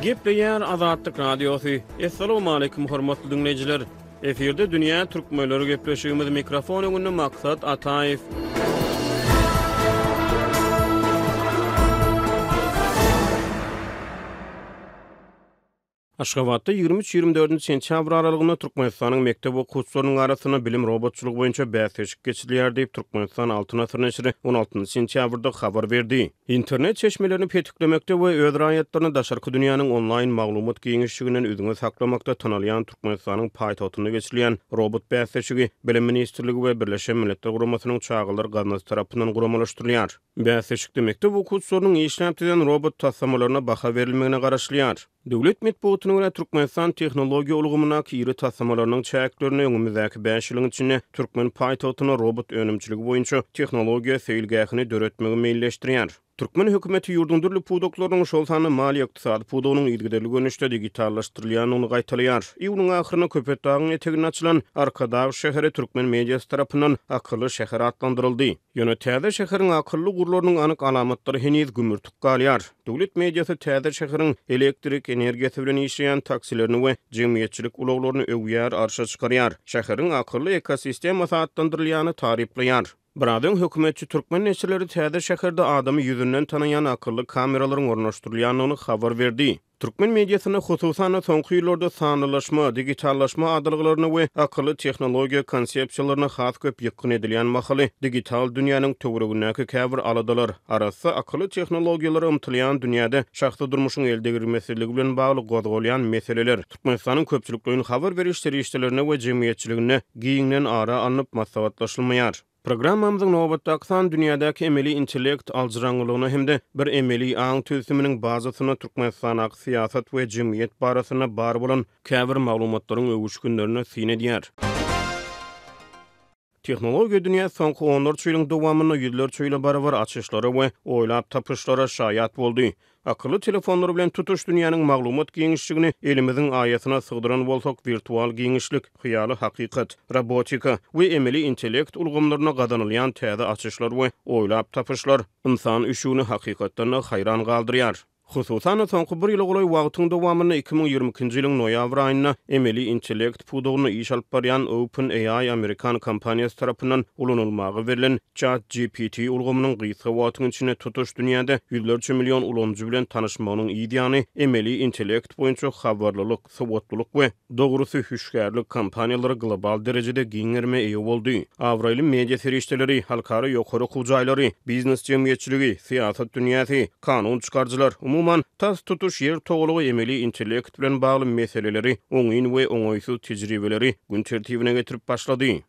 Gepleýär Azatlyk Radiosy. Assalamualaikum hormatly diňleýjiler. Efirde dünýä türkmenleri gepleşigimiz mikrofon öňünde Maksat Ataýew. Aşgabatda 23-24 sentýabr aralygynda Türkmenistanyň mekdep okuwçylarynyň arasynda bilim robotçylygy boýunça bäsleşik geçirilýär diýip, Türkmenistan Altyn asyr neşiri 16 sentýabrda habar berdi. Internet çeşmelerini petiklemekde we öz raýatlaryny daşarky dünýäniň onlaýn maglumat giňişliginden üzňe saklamakda tanalýan Türkmenistanyň paýtagtynda geçirilýän robot bäsleşigi Bilim ministrligi we Birleşen Milletler Guramasynyň Çagalar gaznasy tarapyndan guramalaşdyrylýar. Bäsleşikde mekdep okuwçylarynyň işläp düzen robot taslamalaryna baha berilmegine garaşylýar. Döwlet metbugatyna görä, Türkmenistan tehnologiýa ulgamyndaky iri taslamalarynyň çäklerinde öňümizdäki bäş ýylyň içinde türkmen paýtagtynda robot önümçiligi boýunça tehnologiýa seýilgähini döretmegi meýilleşdirýär. Türkmen hökümeti ýurduň dürli pudaklarynyň, şol sanda maliýe-ykdysady pudagynyň yzygiderli görnüşde digitallaşdyrylýandygyny gaýtalaýar. Iýunyň ahyrynda Köpetdagyň eteginde açylan Arkadag şäheri türkmen mediasy tarapyndan akylly şäher atlandyryldy. Ýöne täze şäheriň akylly gurlarynyň anyk alamatlary heniz gümürtik galýar. Döwlet mediasy täze şäheriň elektrik energiýasy bilen işleýän taksilerini we jemgyýetçilik ulaglaryny öwýär, arşa çykarýar. Şäheriň akylly ekosistemasy atlandyrylýany taryplaýar. Biraz öň hökümetçi türkmen neşirleri täze şäherde adamy ýüzünden tanaýan akylly kameralaryň ornaşdyrylýandygyny habar berdi. Türkmen mediasynda, hususan-da, soňky ýyllarda sanlylaşma, digitallaşma adalgalaryna we akylly tehnologiýa konsepsiýalaryna has köp ýykgyn edilýän mahaly, digital dünýäniň töweregindäki käbir aladalar, arassa akylly tehnologiýalara ymtylýan dünýäde şahsy durmuşyň eldegrilmesizligi bilen bagly gozgalýan meseleler Türkmenistanyň köpçülikleýin habar beriş serişdelerinde we jemgyýetçiliginde giňden ara alnyp maslahatlaşylmaýar. Programmamyzyň nobatdaky sany dünýädäki emeli intellekt aljyraňňylygyna hem-de bir emeli aň tüzüminiň bazasynda Türkmenistandaky syýasat we jemgyýet barasynda bar bolan käbir maglumatlaryň öwüşginlerine syn edýär. Tehnologiýa dünýäsi soňky onlarça ýylyň dowamynda ýüzlerçe ýyla barabar açyşlara we oýlap tapyşlara şaýat boldy. Akylly telefonlar bilen tutuş dünýäniň maglumat giňişligini elimiziň aýasyna sygdyran bolsak, wirtual giňişlik, hyýaly hakykat, robotika we emeli intellekt ulgamlarynda gazanylýan täze açyşlar we oýlap tapyşlar ynsan üşügini hakykatdan-da haýran galdyrýar. Hususan-da, soňky bir ýyla golaý wagtyň dowamynda 2022-nji ýylyň noýabr aýynda emeli intellekt pudagynda iş alyp barýan OpenAI amerikan kompaniýasy tarapyndan ulanylmaga berlen ChatGPT ulgamynyň gysga wagtyň içinde tutuş dünýäde ýüzlerçe million ulanyjy bilen tanyşmagynyň yz ýany, emeli intellekt boýunça habarlylyk, sowatlylyk we, dogrusy, hüşgärlik kompaniýalary global derejede giň gerime eýe boldy. Abraýly media serişdeleri, halkara ýokary okuw jaýlary, biznes jemgyýetçiligi, syýasat dünýäsi, kanun çykaryjylar, umuman, tas tutuş Ýer togalagy emeli intellekt bilen bagly meseleleri, oňyn we oňaýsyz tejribeleri gün tertibine getirip başlady.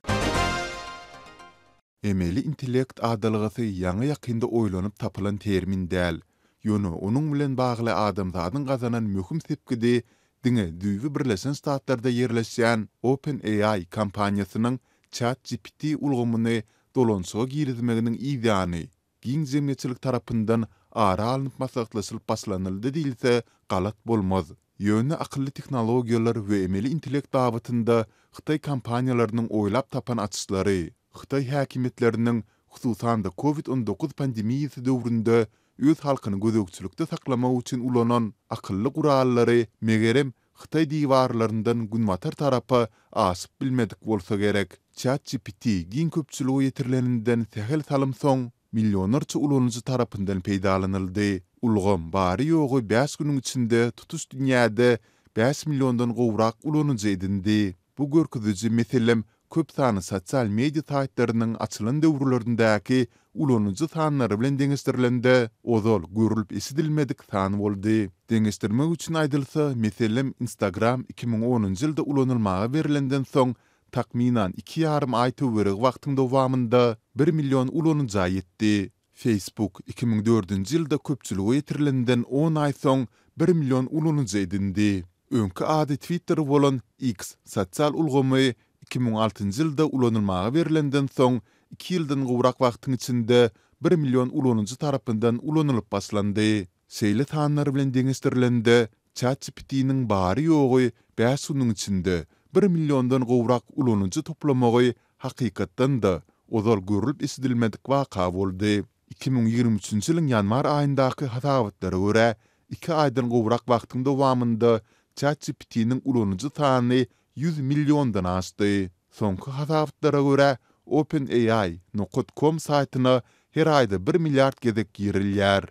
Emeli intellekt adalgasy ýaňy-ýakynda oýlanyp tapylan termin däl. Ýöne onuň bilen bagly adamzadyň gazanan möhüm sepgidi diňe düýbi Birleşen Ştatlarda ýerleşýän OpenAI kompaniýasynyň ChatGPT ulgamyny dolanyşyga girizmeginiň yzýany giň jemgyýetçilik tarapyndan ara alnyp maslahatlaşylyp başlanyldy diýilse galat bolmaz. Ýöne akylly tehnologiýalar we emeli intellekt babatynda hytaý kompaniýalarynyň oýlap tapan açyşlary, hytaý häkimiýetleriniň, hususan-da covid 19 pandemiýasy döwründe öz halkyny gözegçilikde saklamak üçin ulanan akylly gurallary megerem hytaý diwarlaryndan günbatar tarapa aşyp bilmedik bolsa gerek. ChatGPT giň köpçülige ýetirileninden sähel salym soň, millionlarça ulanyjy tarapyndan peýdalanyldy. Ulgam bary-ýogy bäş günüň içinde tutuş dünýäde bäş milliondan gowrak ulanyjy edindi. Bu görkeziji, meselem, köp sanly sosial media saýtlarynyň açylan döwürlerindäki ulanyjy sanlary bilen deňeşdirilende, ozal görlüp-eşidilmedik san boldy. Deňeşdirmek üçin aýdylsa, meselem, Instagram 2010-njy ýylda ulanylmaga berlenden soň takmynan iki ýarym aý töweregi wagtyň dowamynda bir million ulanyja ýetdi. Facebook 2004-nji ýylda köpçülige ýetirilenden on aý soň bir million ulanyjy edindi. Öňki ady Twitter bolan X sosial ulgamy 2006-njy ýylda ulanylmaga berlenden soň iki ýyldan gowrak wagtyň içinde bir million ulanyjy tarapyndan ulanylyp başlandy. Şeýle sanlar bilen deňeşdirilende, ChatGPT-niň bary-ýogy bäş günüň içinde bir milliondan gowrak ulanyjy toplamagy hakykatdan-da, ozal görlüp-eşidilmedik waka boldy. 2023-nji ýylyň ýanwar aýyndaky hasabatlara görä, Iki aýdan gowrak wagtyň dowamynda ChatGPT-niň ulanyjy sany 100 milliondan aşdy. Soňky hasabatlara görä, OpenAI nokat com saýtyna her aýda bir milliard gezek girilýär.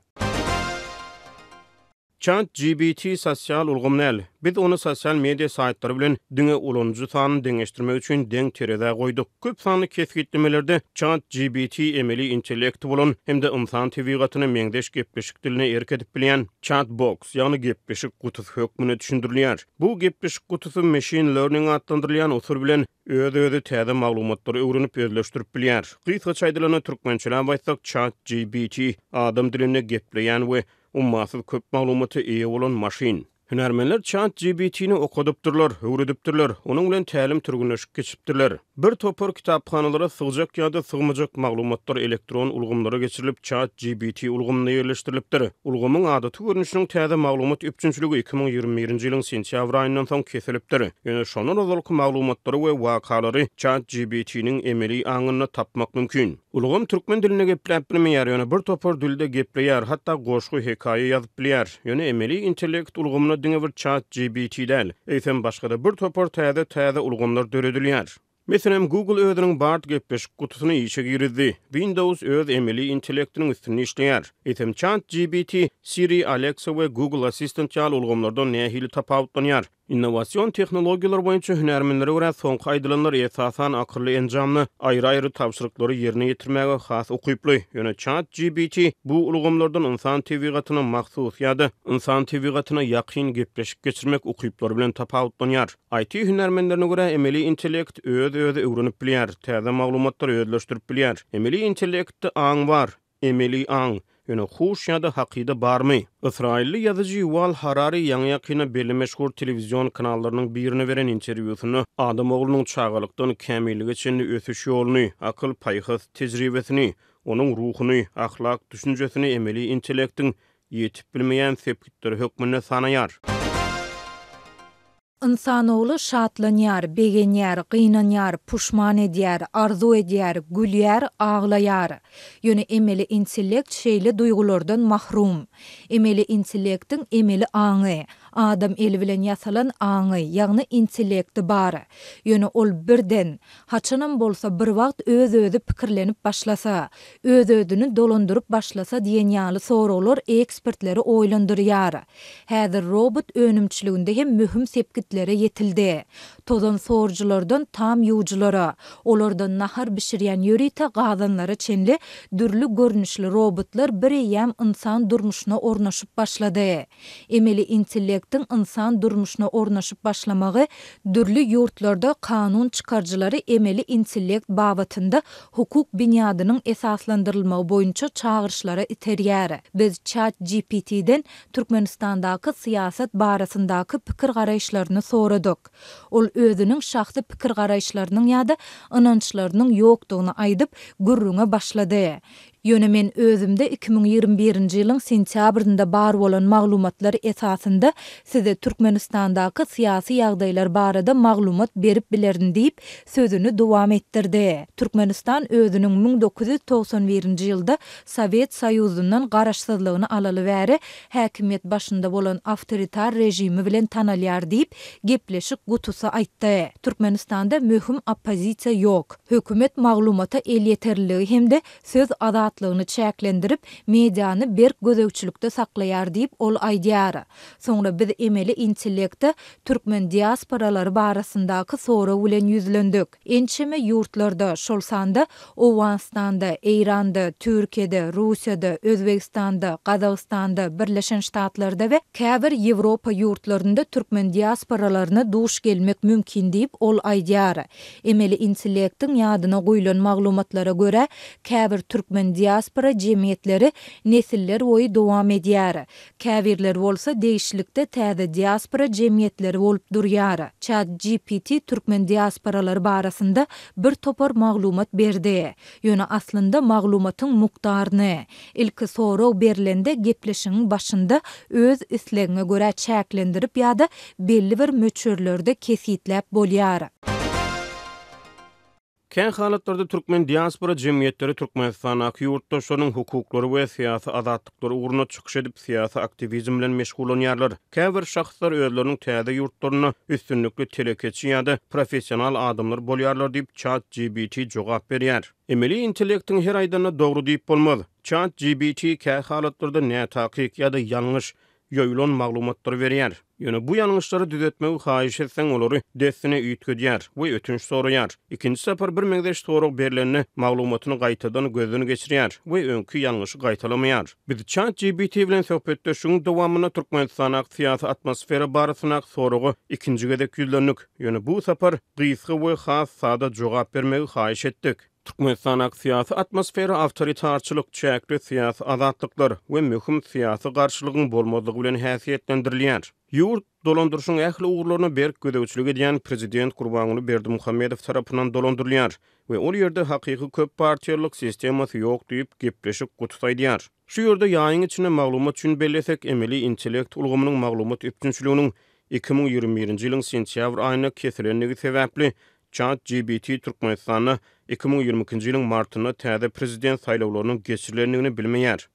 ChatGPT sosial ulgam däl. Biz ony sosial media saýtlary bilen diňe ulanyjy sanyny deňeşdirmek üçin deň terezä goýduk. Köp sanly kesgitlemelerde ChatGPT emeli intellekti bolan hem-de ynsan tebigatyna meňzeş gepleşik diline erk edip bilýän chatbox, ýagny gepleşik gutusy hökmünde düşündirilýär. Bu gepleşik gutusy machine learning atlandyrylýan usul bilen öz-özi täze maglumatlary öwrenip özleşdirip bilýär. Gysgaça aýdylanda, türkmençeläp aýtsak, ChatGPT adam dilinde gepleýän we ummasyz köp maglumata eýe bolan maşyn. Hünärmenler ChatGPT-ni okadypdyrlar, öwredipdirler, onuň bilen tälim-türgenleşik geçipdirler. Bir topar kitaphanalara sygjak ýa-da sygmajak maglumatlar elektron ulgamlara geçirilip, ChatGPT ulgamynda ýerleşdirilipdir. Ulgamyň adaty görnüşiniň täze maglumat üpjünçiligi 2021-nji ýylyň sentýabr aýyndan soň kesilipdir. Ýöne şondan ozalky maglumatlary we wakalary ChatGPT-niň emeli aňynda tapmak mümkin. Ulgam türkmen dilinde gepläp bilmeýär, ýöne bir topar dilde gepleýär, hatda goşgy, hekaýa ýazyp bilýär. Ýöne emeli intellekt ulgamyna diňe bir ChatGPT däl, eýsem başga-da bir topar täze-täze ulgamlar döredilýär. Meselem, Google özüniň Bard gepleşik gutusyny işe girizdi. Windows öz emeli intellektiniň üstünde işleýär. Eýsem ChatGPT, Siri, Alexa we Google Assistant ýaly ulgamlardan nähili tapawutlanýar? Innowasion tehnologiýalar boýunça hünärmenlere görä, soňky aýdylanlar esasan akylly enjamda aýry-aýry tabşyryklary ýerine ýetirmäge has ukyply. Ýöne ChatGPT bu ulgamlardan ynsan tebigatyna mahsus ýa-da ynsan tebigatyna ýakyn gepleşik geçirmek ukyplary bilen tapawutlanýar. IT hünärmenlerine görä, emeli intellekt öz-özi öwrenip bilýär, täze maglumatlary özleşdirip bilýär. Emeli intellektde aň bar, Emeli aň, ýöne huş ýa-da hakyda barmy? Ysraýylly ýazyjy Ýuwal Harari ýaňy-ýakynda belli meşhur telewizion kanallarynyň birine beren interwýusynda adam oglunyň çagalykdan kämillige çenli ösüş ýoluny, akyl-paýhas tejribesini, onuň ruhuny, ahlak düşünjesini emeli intellektiň ýetip bilmeýän sepgitleri hökmünde sanaýar. Ynsanogly şatlanýar, begenýär, gynanýar, puşman edýär, arzuw edýär, gülýär, aglaýar. Ýöne emeli intellekt şeýle duýgulardan mahrum. Emeli intellektiň emeli aňy, adam eli bilen ýasalan aňy, ýagny intellekti bar. Ýöne ol birden, haçanam bolsa bir wagt öz-özi pikirlenip başlasa, öz-özüni dolandyryp başlasa diýen ýaly soraglar ekspertleri oýlandyrýar. Häzir robot önümçiliginde hem möhüm sepgitlere ýetildi. Tozan sorujylardan tam ýuwujylara, olardan nahar bişirýän ýörite gazanlara çenli dürli görnüşli robotlar bireýýäm ynsan durmuşyna ornaşyp başlady. Emeli intellektiň ynsan durmuşyna ornaşyp başlamagy dürli ýurtlarda kanun çykaryjylary emeli intellekt babatynda hukuk binýadynyň esaslandyrylmagy boýunça çagyryşlara iterýär. Biz ChatGPT-den Türkmenistandaky syýasat barasyndaky pikir-garaýyşlaryny soradyk. Ol özüniň şahsy pikir-garaýyşlarynyň ýa-da ynançlarynyň ýokdugyny aýdyp, gürrüňe başlady. Ýöne men özümde 2021-nji ýylyň sentýabrynda bar bolan maglumatlar esasynda size Türkmenistandaky syýasy ýagdaýlar barada maglumat berip bilerin diýip, sözüni dowam etdirdi. Türkmenistan özüniň 1991-nji ýylda Sowet Soýuzyndan garaşsyzlygyny alaly bäri häkimiýet başynda bolan awtoritar režimi bilen tanalýar diýip, gepleşik gutusy aýtdy. Türkmenistanda möhüm oppozisiýa ýok. Hökümet maglumata elýeterliligi hem-de söz azatlygyny çäklendirip, mediany berk gözegçilikde saklaýar diýip, ol aýdýar. Soňra biz emeli intellekte türkmen diasporalary barasyndaky sorag bilen ýüzlendik. Ençeme ýurtlarda, şol sanda Owganystanda, Eýranda, Türkiýede, Russiýada, Özbegistanda, Gazagystanda, Birleşen Ştatlarda we käbir Ýewropa ýurtlarynda türkmen diasporalaryna duş gelmek mümkin diýip, ol aýdýar. Emeli intellektiň ýadyna guýlan maglumatlara görä, käbir türkmen diaspora jemgyýetleri nesiller boýy dowam edýär. Käbirleri bolsa degişlilikde täze diaspora jemgyýetleri bolup durýar. ChatGPT türkmen diasporalary barasynda bir topar maglumat berdi. Ýöne aslynda maglumatyň mukdaryny, ilki sorag berlende gepleşigiň başynda öz islegiňe görä çäklendirip ýa-da belli bir möçberlerde kesgitläp bolýar. Kä halatlarda türkmen diaspora jemgyýetleri Türkmenistandaky ýurtdaşlarynyň hukuklary we syýasy azatlyklary ugrunda çykyş edip, syýasy aktiwizm bilen meşgullanýarlar. Käbir şahslar özleriniň täze ýurtlarynda üstünlikli telekeçi ýa-da professional adamlar bolýarlar diýip, ChatGPT jogap berýär. Emeli intellektiň her aýdanyna dogry diýip bolmaz. ChatGPT kä halatlarda nätakyk ýa-da ýalňyş, ýoýulan maglumatlary berýär. Ýöne bu ýalňyşlary düzetmegi haýyş etseň, olary dessine üýtgedýär we ötünç soraýar. Ikinji sapar birmeňzeş sorag berlende, maglumatyny gaýtadan gözden geçirýär we öňki ýalňyşy gaýtalamaýar. Biz ChatGPT bilen söhbetdeşligiň dowamynda Türkmenistandaky syýasy atmosfera barasyndaky soraga ikinji gezek ýüzlendik. Ýöne bu sapar gysga we has sada jogap bermegi haýyş etdik. Türkmenistandaky syýasy atmosfera awtoritarçylyk, çäkli syýasy azatlyklar we möhüm syýasy garşylygyň bolmazlygy bilen häsiýetlendirilýär. Ýurt, dolandyryşyň ähli ugurlaryna berk gözegçilik edýän prezident Gurbanguly Berdimuhamedow tarapyndan dolandyrylýar we ol ýerde hakyky köp partiýalylyk sistemasy ýok diýip, gepleşik gutusy aýdýar. Şu ýerde ýaýyň içinde maglumat üçin bellesek, emeli intellekt ulgamynyň maglumat üpjünçiliginiň 2021-nji ýylyň sentýabr aýynda kesilendigi sebäpli, ChatGPT Türkmenistanda 2022-nji ýylyň martynda täze prezident saýlawlarynyň geçirilendigini bilmeýär.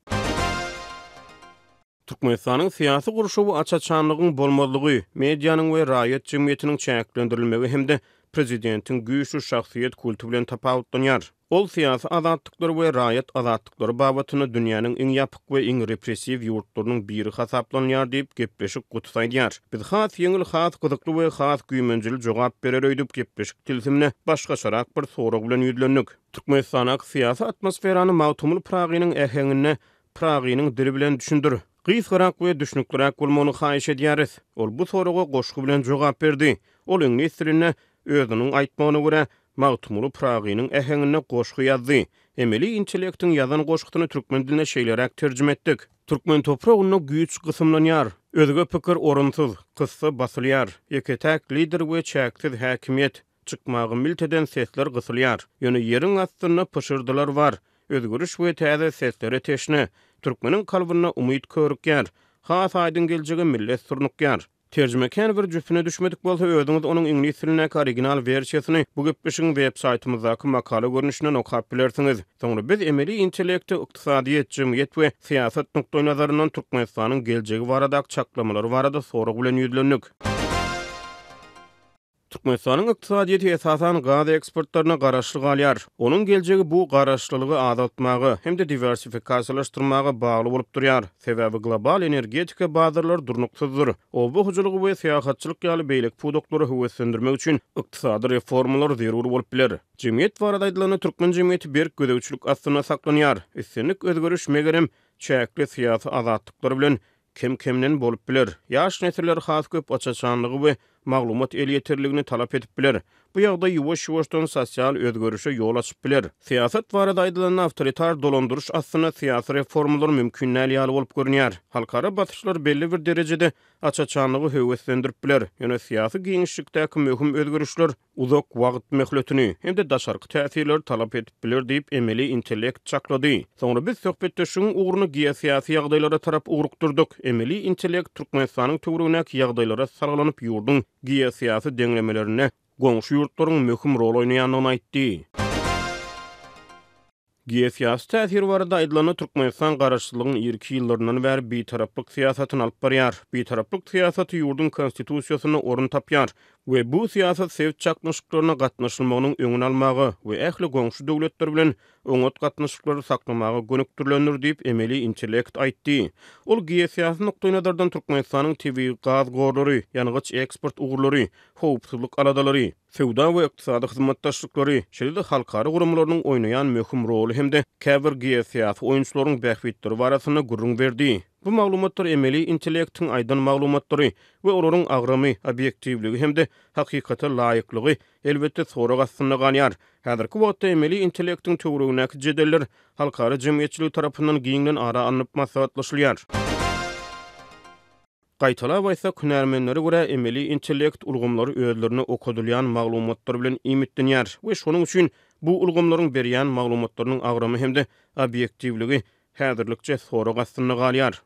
Türkmenistanyň syýasy gurşawy aç-açanlygyň bolmazlygy, medianyň we raýat jemgyýetiniň çäklendirilmegi hem-de prezidentiň güýçli şahsyýet kulty bilen tapawutlanýar. Ol syýasy azatlyklar we raýat azatlyklary babatynda dünýäniň iň ýapyk we iň repressiw ýurtlarynyň biri hasaplanylýar diýip, gepleşik gutusy aýdýar. Biz has ýeňil, has gyzykly we has güýmenjeli jogap berer öýdüp, gepleşik tilsimine başgaçarak bir sorag bilen ýüzlendik. Türkmenistandaky syýasy atmosferany Magtymguly Pyragynyň äheňinde, Pyragynyň dili bilen düşündir. Gysgarak we düşnükliräk bolmagyny haýyş edýäris. Ol bu soraga goşgy bilen jogap berdi. Ol iňlis dilinde, özüniň aýtmagyna görä, Magtymguly Pyragynyň äheňinde goşgy ýazdy. Emeli intellektiň ýazan goşgusyny türkmen diline şeýleräk terjime etdik. Türkmen topragynda güýç gysymlanýar. Özge pikir orunsyz, kyssa basylýar. Ýeke-täk lider we çäksiz häkimiýet. Çykmagy milt eden sesler gysylýar. Ýöne ýeriň astynda pyşyrdylar bar. Özgeriş we täze seslere teşne. Türkmeniň kalbynda umyt körükýär. Has aýdyň geljege millet surnukýar. Terjime kän bir jüpüne düşmedik bolsa özüňiz onuň iňlis dilindäki original wersiýasyny bu gepleşigiň web saýtymyzdaky makala görnüşinden okap bilersiňiz. Soňra biz emeli intellekte ykdysadyýet, jemgyýet we syýasat nukdaýnazaryndan Türkmenistanyň geljegi baradaky çaklamalary barada sorag bilen ýüzlendik. Türkmenistanyň ykdysadyýeti esasan gaz eksportlaryna garaşly galýar. Onuň geljegi bu garaşlylygy azaltmaga hem-de diwersifikasiýalaşdyrmaga bagly bolup durýar, sebäbi global energetika bazarlary durnuksyzdyr. Oba hojalygy we syýahatçylyk ýaly beýleki pudaklary höweslendirmek üçin ykdysady reformalar zerur bolup biler. Jemgyýet barada aýdylanda, türkmen jemgyýeti berk gözegçilik astynda saklanýar. Islendik özgeriş, megerem, çäkli syýasy azatlyklar bilen kem-kemden bolup biler. Ýaş nesiller has köp aç-açanlygy we maglumat elýeterligini talap edip biler. Bu ýagdaý ýuwaş-ýuwaşdan sosial özgerişe ýol açyp biler. Syýasat barada aýdylanda, awtoritar dolandyryş astynda syýasy reformalar mümkin däl ýaly bolup görünýär. Halkara basyşlar belli bir derejede aç-açanlygy höweslendirip biler, ýöne syýasy giňişlikdäki möhüm özgerişler uzak wagt möhletini hem-de daşarky täsirleri talap edip biler diýip, emeli intellekt çaklady. Soňra biz söhbetdeşligiň ugruny geosyýasy ýagdaýlara tarap ugrukdyrdyk. Emeli intellekt Türkmenistanyň töweregindäki ýagdaýlara salgylanyp, ýurduň geosyýasy deňlemelerinde goňşy ýurtlaryň möhüm rol oýnaýandygyny aýtdy. Geosyýasy täsir barada aýdylanda, Türkmenistan garaşsyzlygyň irki ýyllaryndan bäri bitaraplyk syýasatyny alyp barýar. Bitaraplyk syýasaty ýurduň Konstitusiýasynda orun tapýar we bu syýasat sebit çaknyşyklaryna gatnaşylmagynyň öňüni almaga we ähli goňşy döwletler bilen oňat gatnaşyklary saklamaga gönükdirilendir diýip, emeli intellekt aýtdy. Ol geosyýasy nukdaýnazardan Türkmenistanyň tebigy gaz gorlary, ýangyç eksport ugurlary, howpsuzlyk aladalary, söwda we ykdysady hyzmatdaşlyklary, şeýle-de halkara guramalarynyň oýnaýan möhüm roly hem-de käbir geosyýasy oýunçylaryň bähbitleri barasynda gürrüň berdi. Bu maglumatlar emeli intellektiň aýdan maglumatlary we olaryň agramy, obýektiwligi hem-de hakykata laýyklygy, elbetde, sorag astynda galýar. Häzirki wagtda emeli intellektiň töweregindäki jedeller halkara jemgyýetçiligi tarapyndan giňden ara alnyp maslahatlaşylýar. Gaýtalap aýtsak, hünärmenlere görä, emeli intellekt ulgamlary özlerine okadylýan maglumatlar bilen iýmitlenýär we şonuň üçin bu ulgamlaryň berýän maglumatlarynyň agramy hem-de obýektiwligi häzirlikçe sorag astynda galýar.